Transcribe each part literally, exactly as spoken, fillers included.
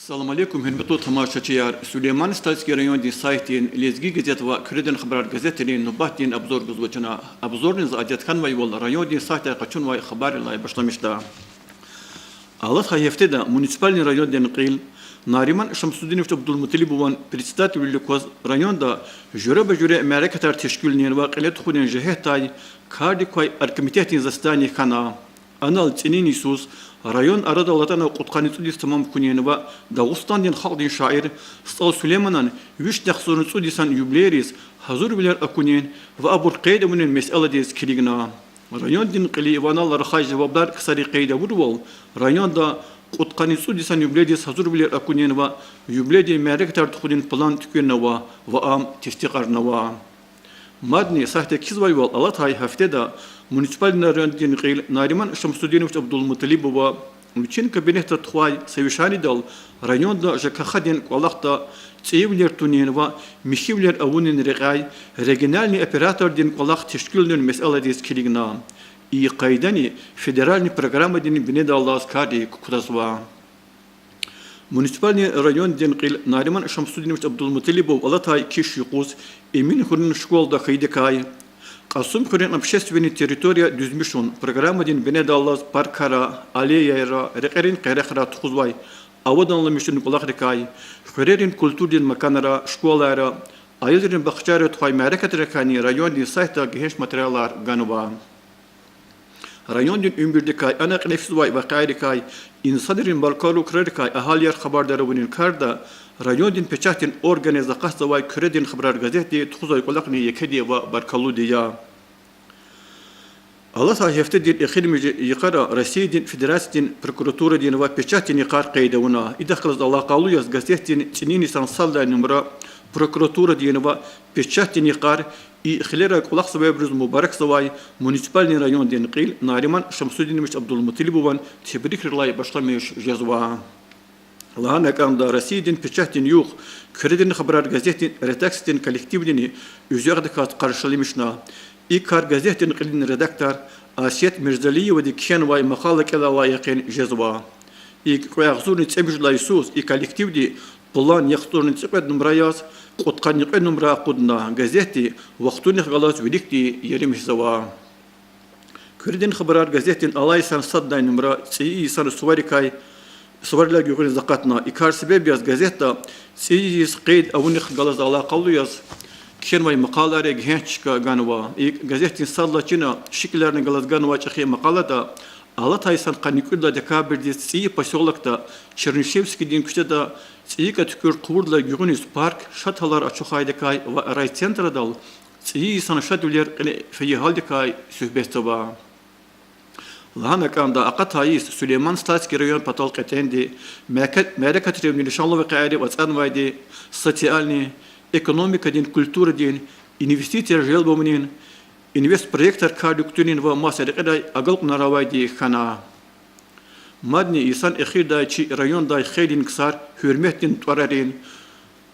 Салам алейкум, гьуьрметлу тамашачияр! Сулейман-Стальский райондин сайтдин Лезги газет ва Куьредин хабарар газетрин нубатдин обзор гузва чна. Обзорни за адет хьанвайвал райондин сайтдай къачунвай хабаррилай башламишда. Алатай гьафтеда муниципальный райондин кьил Нариман Шамсудинович Абдулмуталибован председательвилик кваз районда жуьреба-жуьре мярекатар тешкилунин ва кьиле тухунин жигьетдай кардик квай оргкомитетдин заседание хьана. Анал цӀинин йисуз район арадал атана кьудкъанни цӀуд йис тамам хьунин ва Дагъустандин халкьдин шаир СтӀал Сулейманан вишни яхцӀурни цӀуд йисан юбилейриз гьазурвилер акунин ва абур къейд авунин месэладиз килигна. Райондин кьили ва анал рахай жавабдар ксари къейд авурвал, районда кьудкъанни цӀуд йисан юбилейдиз гьазурвилер акунин ва юбилейдин мярекатар тухунин план туькӀуьрнава ва ам тестикьарнава. Мадни сайтда кхьизвайвал, алатай гьафтеда муниципальный райондин кьил Нариман Шамсудинович Абдулмуталибова вичин кабинетда тухвай совещанидал районда ЖКХ-дин кӀвалахда цӀийивилер тунин ва михьивилер авунин рекьяй региональный оператордин кӀвалах тешкилунин месэладиз килигна. И къайдани федеральный программадин бинедаллаз карди кукудазва. Муниципальный райондин кьил Нариман Шамсудинович Абдулмуталибов алатай киш юкъуз Эмин хуьруьн школада хьайидакай, Кьасумхуьруьн общественный территория дуьзмишун программадин бинедаллаз паркара, аллеяра, рекьерин къерехра тухузвай аваданламишунин кӀвалахрикай, хуьрерин культурадин маканра, школайра, аялрин бахчайра тухвай мярекатрикайни райондин сайтда гегьенш материалар ганва. Райондин уьмуьрдикай, ана кьиле физвай вакъиайрикай, инсанрин баркаллу крарикай агьалияр хабардар авунин карда райондин печатдин органриз акъатзавай Куьредин хабарар газетди тухузвай кӀвалахни екеди ва баркаллуди я. Алатай гьафтедин эхиримжи йикъара Россиядин Федерациядин прокуратурадин ва печатдин йикъар къейд авуна. Идахъ галаз алакъалу яз газетдин цӀинин йисан сад лагьай нумра прокуратурадин ва печатдин йикъар и хилера кӀвалахзавайбуруз мубаракзавай муниципальный райондин кьил Нариман Шамсудинович Абдулмуталибован тебрикрилай башламиш жезва. Лагьана кӀанда, Россиядин печатдин югъ Куьредин хабарар газетдин редакциядин коллективдини уьзягъдаказ къаршиламишна. И кар газетдин кьилин редактор Асият Мирзалиевади кхьенвай макъала кӀелайла яхъин жезва. ИкӀ кьве агъзурни цӀемуьжуьд лагьай йисуз и коллективди план яхцӀурни цӀикьвед нумра яз кьудкъанни кьве нумра акъудна. Газетди вахтунихъ галаз виликди еримишзава. Куьредин хабарар газетдин алай йисан сад лагьай нумра цӀийи йисан суварикай, суварилай гуьгъуьниз акъатна. И кар себеб яз газетда цӀийи йис къейд авунихъ галаз алакъалу яз кхьенвай макъалайра гегьенш чка ганва. ИкӀ газетдин сад лагьай чина шикиларни галаз ганвай чӀехи макъалада алатай йисан къанни кӀуьд лагьай декабрдиз ЦӀийи посёлокда Чернышевскийдин куьчеда цӀийикай туькӀуьр хъувурдалай гуьгъуьниз парк, шад гьалар ачухайдакай ва райцентрадал цӀийи йисан шадвилер кьиле фейи гьалдикай суьгьбетзава. Лагьана кӀанда, акъатай йис Сулейман-Стальский район патал кьетӀенди, мярекатрив, лишанлу вакъиайрив ацӀанвайди, социальный, экономикадин, культурадин, инвестицияр желб авунин, инвестпроектар кардик кутунин ва маса рекьерай агалкьунар авайди хьана. Мадни йисан эхирдай чи райондай хейлин ксар гьуьрметдин тӀварарин,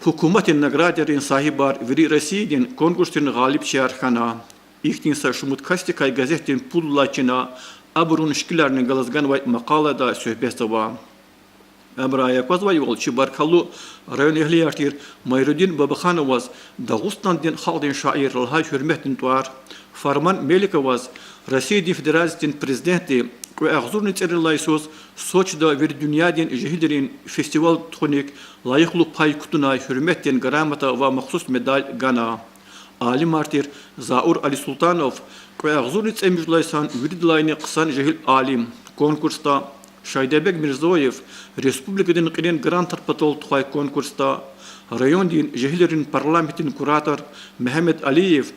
гьукуматдин наградайрин сагьибар, вири Россиядин конкурсрин гъалибчияр хьана. Ихьтин са шумуд касдикай газетдин пуд лагьай чина абурун шикиларни галаз ганвай макъалада суьгьбетзава. Абурай аквазвайвал, чи баркаллу районэгьлияр тир Майрудин Бабахановаз, Дагъустандин халкьдин шаир, лагьай гьуьрметдин тӀвар, Фарман Меликоваз, Россиядин Федерациядин Президентди кьве агъзурни цӀерид лагьай йисуз Сочида вири дуьньядин жегьилрин фестиваль тухуник лайихлу пай кутунай гьуьрметдин грамота ва махсус медаль гана. Алимар тир Заур Алисултанов кьве агъзурни цӀемуьжуьд лагьай йисан виридалайни хъсан жегьил алим конкурсда, Шайдабег Мирзоев республикадин кьилин грантар патал тухвай конкурсда, райондин жегьилрин парламентдин куратор Мегьамед Алиев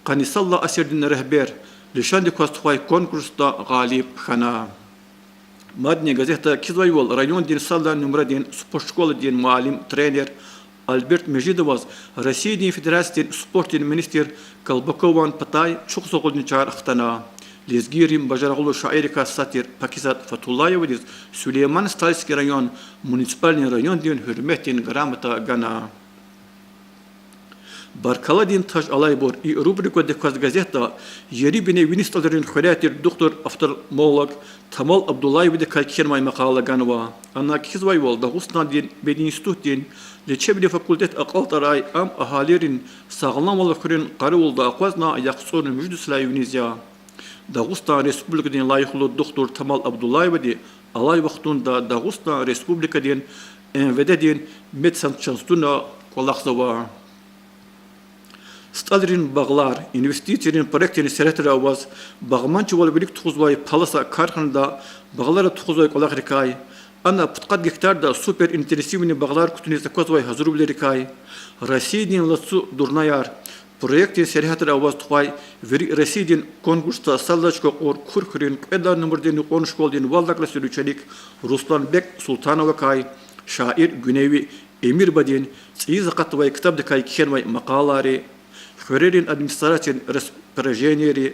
къанни сад лагьай асирдин регьбер лишандик кваз тухвай конкурсда гъалиб хьана. Мадни газетда кхьизвайвал, райондин сад лагьай нумрадин спортшколадин муаллим, тренер Альберт Межидоваз Россиядин Федерациядин спортдин министр Колбакован патай чухсагъулдин чар хтана. Лезгийрин бажарагълу шаиррикай сад тир Пакизат Фатуллаевадиз Сулейман-Стальский район муниципальный райондин гьуьрметдин грамота гана. Баркалладин таж алайбур и рубрикадик кваз газетда ери бине вини стӀалрин хуьряй тир духтур-офтальмолог Тамал Абдуллаевадикай кхьенвай макъала ганва. Ана кхьизвайвал, Дагъустандин мединститутдин лечебный факультет акьалтӀарай ам агьалийрин сагъламвал хуьруьн къаруналда акъвазнавай яхцӀурни муьжуьд йисалай виниз я. Дагъустан Республикадин лайихлу духтур Тамал Абдуллаевади алай вахтунда Дагъустан Республикадин МВД-дин медсанчастуна кӀвалахзава. СтӀалрин багълар, инвестицийрин проектдин сергьятра аваз, багъманчивал вилик тухузвай Паласа карханада багълара тухузвай кӀвалахрикай, ана пудкъад гектарда суперинтенсивный багълар кутуниз аквазвай гьазурвилерикай, Россиядин Лацу дурнаяр проектдин сергьятра аваз тухвай вири Россиядин конкурсда садлай чка кьур Куьр хуьруьн кьвед лагьай нумрадин юкьван школадин вад лагьай классдин ученик Русланбек Султановакай, шаир Гуьневи Эмирбадин цӀийиз акъатнавай ктабдикай кхьенвай макъалайри, хуьрерин администрациядин распоряжениейри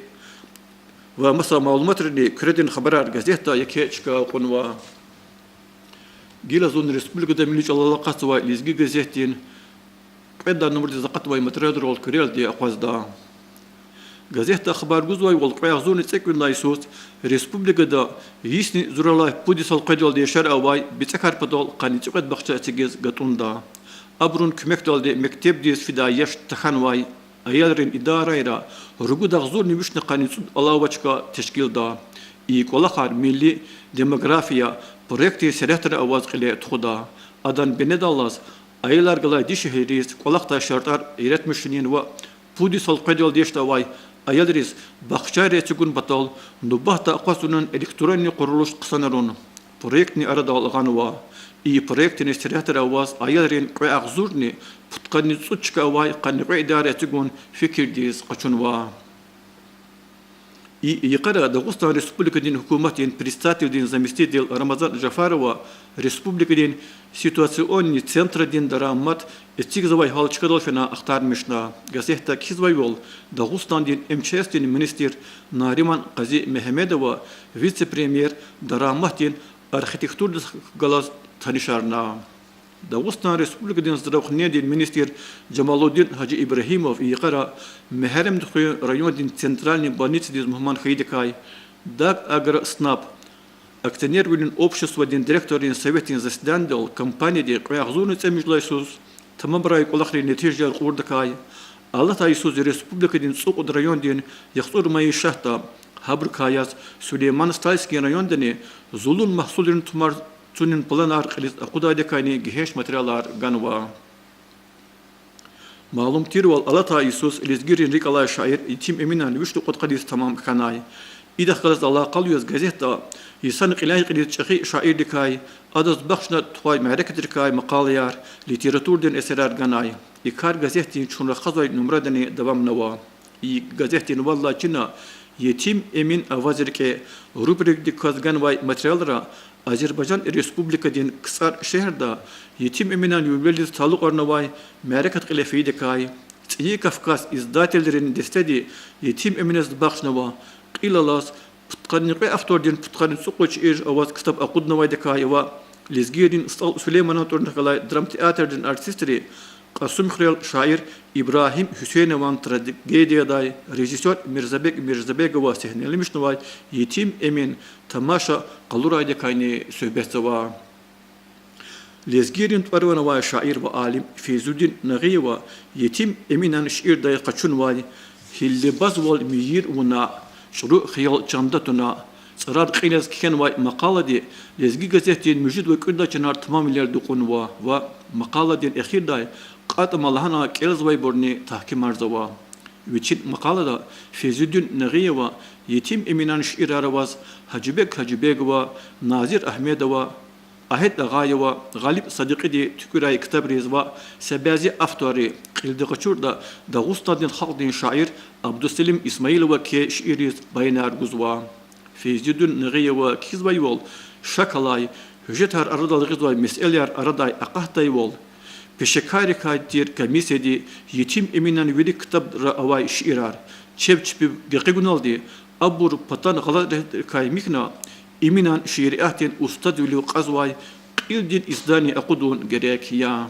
ва маса малуматрини Куьредин хабарар газетда еке чка кьунва. Гила зун республикада милли чӀалал акъатзавай Лезги газетдин кьвед лагьай нумрадиз акъатнавай материалрал куьрелди акъвазда. Газетда хабар гузвайвал, кьве агъзурни цӀекӀуьд лагьай йисуз республикада йисни зуралай пуд йисал къведалди яшар авай бицӀекар патал къанни цӀикьвед бахча эцигиз гатӀунда. Абурун куьмекдалди мектебдиз фидай яш тахьанвай аялрин идарайра ругуд агъзурни вишни къанни цӀуд алава чка тешкилда. И кӀвалахар милли демография проектдин сергьятра аваз кьиле тухуда. Адан бинедаллаз аялар галай дишегьлийриз кӀвалахдай шартӀар яратмишунин ва пуд йисал къведалди яшда авай аялриз бахчайра эцигун патал нубатда акъвазунин электронный къурулуш хъсанарун проектни арадал гъанва. И проектдин сергьятра аваз аялрин кьве агъзурни пудкъанни цӀуд чка авай къанни кьве идара эцигун фикирдиз къачунва. И йикъара Дагъустан Республикадин гьукуматдин председателдин заместитель Рамазан Жафарова республикадин ситуационный центрадин дарамат эцигзавай гьал чкадал фена ахтармишна. Газетда кхьизвайвал, Дагъустандин МЧС-дин министр Нариман Къазимегьамедова вице-премьер дараматдин архитектурадихъ галаз танишарна. Дагъустан Республикадин здравоохранениедин министр Жамалудин Гьажи Ибрагьимов и йикъара Мегьарамдхуьруьн райондин центральный больницадиз мугьман хьайидакай, ДагАгроСнаб акционервилин обществодин директоррин советдин заседанидал компаниядин кьве агъзурни цӀемуьжуьд лагьай йисуз тамамарай кӀвалахрин нетижаяр кьурдакай, алатай йисуз республикадин цӀукьуд райондин яхцӀур майишатда, гьабурукай яз Сулейман-Стальский райондани зулун магьсулрин тумар цунин планар кьилиз акъудайдакайни гегьенш материалар ганва. Малум тирвал, алатай йисуз лезгийрин рикӀ алай шаир Етим Эминан вишни кьудкъад йис тамам хьанай. Идахъ галаз алакъалу яз газетда йисан кьиляй-кьилиз чӀехи шаиррикай, адаз бахшна тухвай мярекатрикай макъалаяр, литературадин эсерар ганай. И кар газетдин чун рахазвай нумрадани давамнава. И газетдин вад лагьай чина Етим Эмин аваз рикӀе рубрикадик кваз ганвай материалра Азербайжан Республикадин КцӀар шегьерда Етим Эминан юбилейдиз талукьарнавай мярекат кьиле фейидакай, ЦӀийи Кавказ издательрин дестеди Етим Эминаз бахшнава кьил алаз пудкъанни кьве автордин пудкъанни цӀукьуд шиир аваз ктаб акъуднавайдакай ва лезгийрин СтӀал Сулейманан тӀварунихъ галай драмтеатрдин артистри Кьасумхуьрел шаир Ибрагьим Гьуьсейнован трагедиядай режиссёр Мирзабег Мирзабегова сегьнеламишнавай Етим Эмин тамаша къалурайдакайни суьгьбетзава. Лезгийрин тӀвар-ван авай шаир ва алим Фейзудин Нагъиева Етим Эминан шиирдай къачунвай Гьиллебазвал мийир вуна, чӀуру хиял чанда туна цӀарар кьил яз кхьенвай макъалади Лезги газетдин муьжуьд ва кӀуьд лагьай чанар тамамвилелди кьунва ва макъаладин эхирдай кьатӀма лагьана кӀелзавайбурни тагькимарзава. Вичин макъалада Фейзудин Нагъиева Етим Эминан шиирар аваз Гьажибег Гьажибегова, Назир Агьмедова, Агьед Агъаева, Гъалиб Садикьиди туькӀуьрай ктабриз ва са бязи авторри кьилди къачуртӀа, Дагъустандин халкьдин шаир Абдусалим Исмаилова кхьей шиирриз баянар гузва. Фейзудин Нагъиева кхьизвайвал, шак алай, гьуьжетар арадал гъизвай месэлаяр арадай акъатдайвал, пешекаррикай тир комиссияди Етим Эминан вири ктабра авай шиирар чеб чпив гекъигуналди, абур патан гъалатӀрикай михьна, Эминан шииратдин устадвилив кьазвай кьилдин издание акъудун герек я.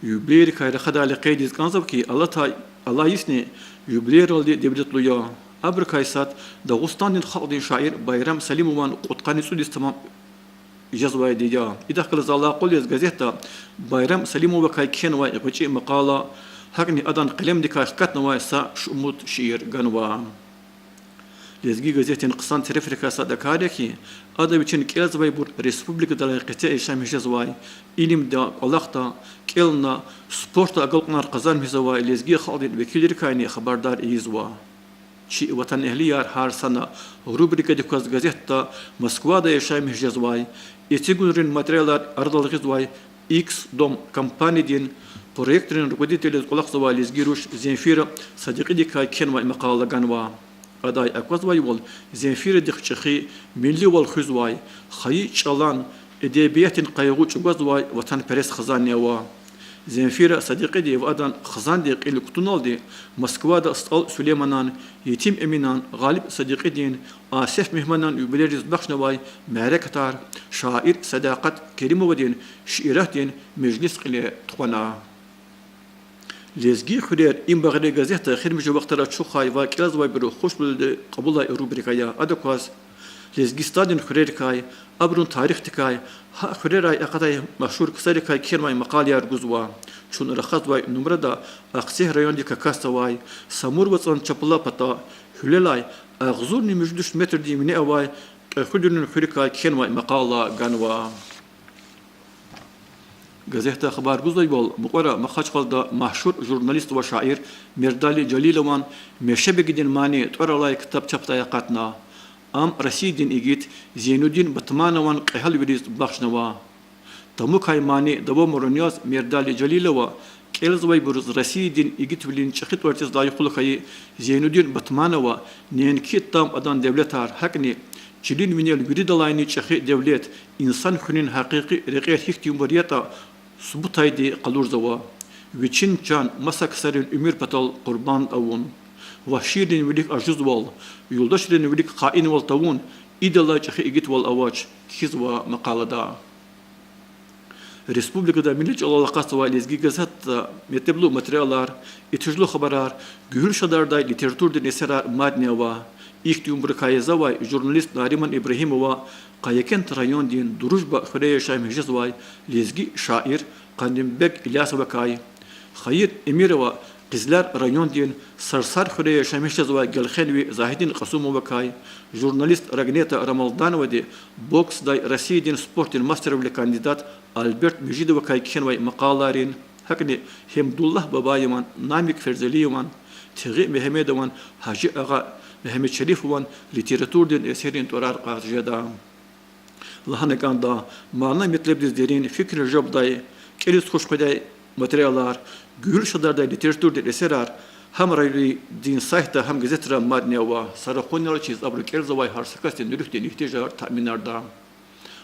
Юбилейрикай рахадайла къейд ийиз кӀанзава хьи, алатай алай йисни юбилейралди девлетлу я. Абурукай сад Дагъустандин халкьдин шаир Байрам Салимован кьудкъанни цӀуд йис тамам жезвайди я. Идахъ галаз алакъулиз газетда Байрам Салимовакай кхьенвай гъвечӀи макъала, гьакӀни адан къелемдикай хкатнавай са шумуд шиир ганва. Лезги газетдин хъсан терефрикай садакар я хьи, ада вичин кӀелзавайбур республикадилай къеце яшамиш жезвай, илимда, кӀвалахда, кӀелна, спортда агалкьунар къазанмишзавай лезги халкьдин векилрикайни хабардар ийизва. Чи ватанэгьлияр гьар сана рубрикадик кваз газетда Москвада яшамиш жезвай, эцигунрин материалар арадал гъизвай Икс Дом компаниядин проектрин руководителиз кӀвалахзавай лезги руш Земфира Садикьидикай кхьенвай макъала ганва. Адай аквазвайвал, Земфирадихъ чӀехи, милливал хуьзвай, хайи чӀалан, эдебиятдин къайгъу чӀугвазвай ватанперес хизанни ава. Земфира Садикьиди ва адан хизандин кьил кутуналди Москвада СтӀал Сулейманан, Етим Эминан, Гъалиб Садикьидин, Асеф Мегьманан юбилейриз бахшнавай мярекатар, шаир Садакьат Керимовадин шииратдин межлис кьиле тухвана. Лезги хуьрер им багъри газетда эхиримжи вахтара ачухай ва кӀелзавайбуру хушвилелди кьабулай рубрика я. Ада кваз Лезгистандин хуьрерикай, абурун тарихдикай, гьа хуьрерай акъатай машгьур ксарикай кхьенвай макъалаяр гузва. Чун рахазвай нумрада Ахцегь райондик акатзавай, Самур вацӀан чапла пата, гьуьлелай агъзурни муьжуьд виш метрдин вине авай Кьве Хуьдуьрин хуьрикай кхьенвай макъала ганва. Газетда хабар гузвайвал, мукьвара Махачкъалада машгьур журналист ва шаир Мердали Жалилован Мешебегидин мани тӀвар алай ктаб чапдай акъатна. Ам Россиядин игит Зейнудин Батманован кьегьалвилиз бахшнава. Тамукай мани давамарун яз Мердали Жалилова кӀелзавайбуруз Россиядин игитвилин чӀехи тӀварцӀиз лайихлу хьайи Зейнудин Батманова неинки там адан девлетар, гьакӀни чилин винел виридалайни чӀехи девлет, инсан хуьнин гьакъикъи рекьер гьихьтинбур ятӀа субутайди къалурзава. Вичин чан маса ксарин уьмуьр патал къурбанд авун, вагьшийрин вилик ажузвал, юлдашрин вилик хаинвал тавун идалай чӀехи игитвал авач, кхьизва макъалада. Республикада милли чӀалал акъатзавай Лезги газетда метлеблу материалар, итижлу хабарар, гуьгьуьл шадардай литературадин эсерар мадни ава. Ихьтинбурукай язавай журналист Нариман Ибрагьимова Къаякент райондин Дружба хуьре яшамиш жезвай лезги шаир Къандимбег Илясовакай, Хаир Эмирова Къизлар райондин Сарсар хуьре яшамиш жезвай гелхенви Загьидин Кьасумовакай, журналист Рагнета Рамалдановади боксдай Россиядин спортдин мастервилин кандидат Альберт Межидовакай кхьенвай макъалайрин, гьакӀни Гьемдуллагь Бабаеван, Намик Ферзалиеван, Тигъи Мегьамедован, Гьажи-агъа Мегьамедшерифован литературадин эсеррин тӀварар кьаз жеда. Лагьана кӀанда, мана-метлебдиз дерин, фикирар жавабдай, кӀелиз хуш къведай материалар, гуьгьуьл шадардай литературадин эсерар гьам райондин сайтда, гьам газетра мадни ава. Са рахунал чиз абуру кӀелзавай гьар са касдин руьгьдин игьтияжар таъминарда.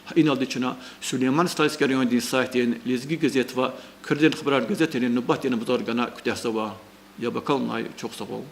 Гьа иналди чна Сулейман-Стальский райондин сайтдин Лезги газет ва Куьредин хабарар газетрин нубатдин абзар гана куьтягьзава. Яб акалунай чухсагъул.